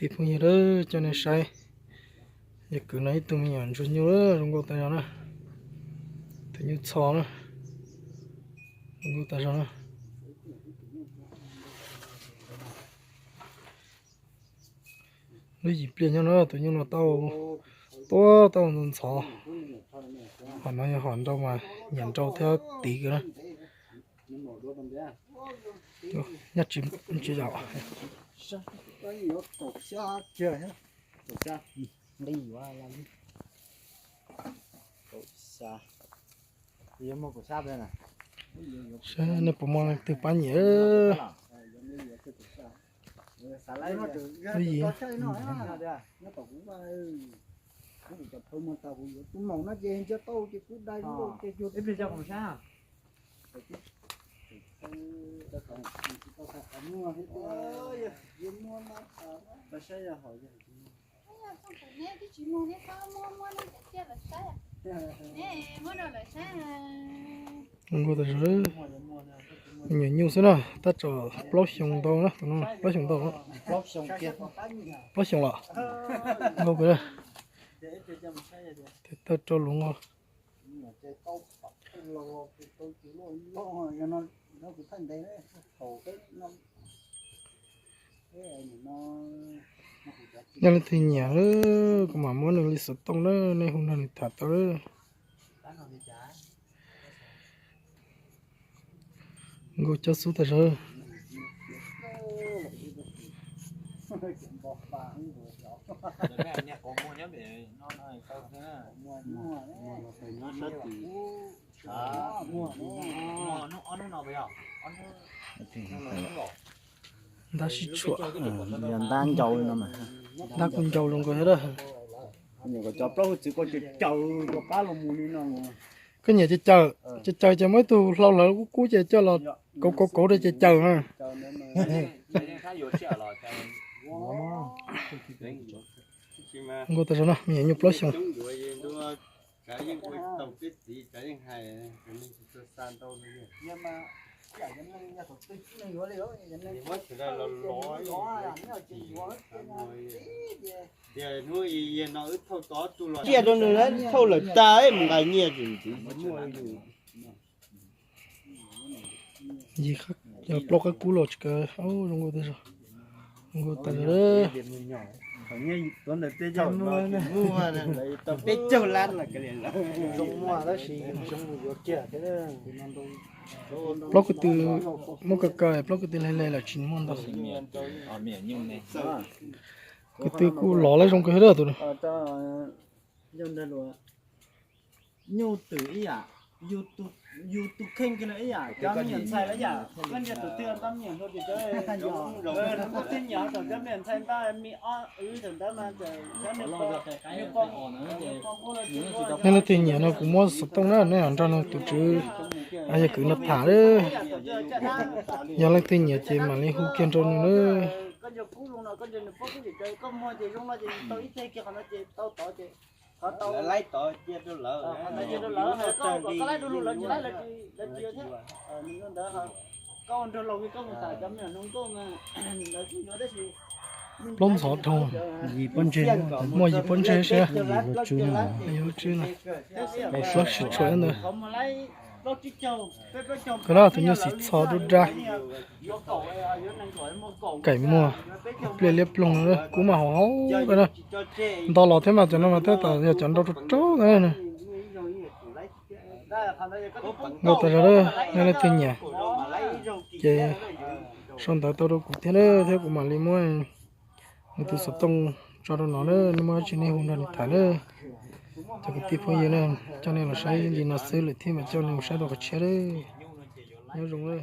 Tij phooj ywg, coj nej saib, yog kwv no ib tug me nyuam ntsuag nyuj zoo nkauj tas zog na. Tus nyuj txho na, zoo nkauj tas zog na. Lub yim pliag nyob no tus nyuj no tau, tuab tau ntxhov ntxhov. Hom no yog hom nrau mas nyiam nrau thiab tiv kawg na. Nyob tsis, tsis zaum. Saib nej puas muaj leej twg pab nyiam. Lub yim. Zoo nkauj tas zog. Me nyuam nyuj xwb na, tab tom plaub xyoo ntau na, tus no plaub xyoo ntau. Plaub xyoo los nkauj kawg. Tes taw rau lus nkaus. Yog leej twg nyiam, kuv mam muab nws li xov tooj na, nej hu nrog nws tham tau lawm. Nkauj cob xub tas zog. Ntab sib tshuam, yog ntab ncau li no mas. Ntab kuj ncau zoo nkauj thiab. Cov plaub hwj txwv koj caws caws rov qab los mus li no. Koj nyiam ces caws, ces caws ces muaj ib tug hlau hlawv kub kub ces coj los kauv kauv kauv rau ces caws na. Nkauj tas zog no, me nyuam nyuj plaub xyoos. Cia rau nws thauj lawm tag mus nqa nyiaj ntxiv. Yog plaub qab kub los tsis kaw, zoo nkauj tas zog. Zoo nkauj tas zog. Peb caug lab. Plaub ko tw muab kaw kaw, plaub ko tw hle hle lawm tsis muaj ntau. Ko tw kuj lov lawm zoo kawg thiab tus. Nyuj twm ib yam, yus tus kheej kiag na ib yam, cov me nyuam ntxhais los ib yam, koj ntiag tus twg ntab me nyuam hluas ces cov, koj twb nyiam thaum cov me nyuam ntxhais ntab me ob wb thaum ntawd mas cov, nej leej twg nyiam no kuv muab xov tooj na, nej nrog nws tus tswv, yog kwv no tham lawm. Yog leej twg nyiam ces mam li hu kiag rau nws lawm. Plaub ntxhov dhau, muaj yim pob ntseg seb. Plaub sib tshuam ntawd. Koj lab tus nyuj xim txho dub dab, kaim muag, pliaj liab ploog, kub mas hauv hauv na. Nto los thiab mas cov no mas tab tom yog cov nrau rau rau na. Nkauj tas zog, nej leej twg nyiam ces sau ntawv tau rau kuv thiab na, thiab kuv mam li muab nws tus xov tooj tso rau no na, nej muaj dab tsi nej hu nrog nws tham na. Cov kwv tij phooj ywg na, coj nej los saib li no xwb lawm thiab mas coj nej mus saib rau qhov tshiab na. Nyob zoo na.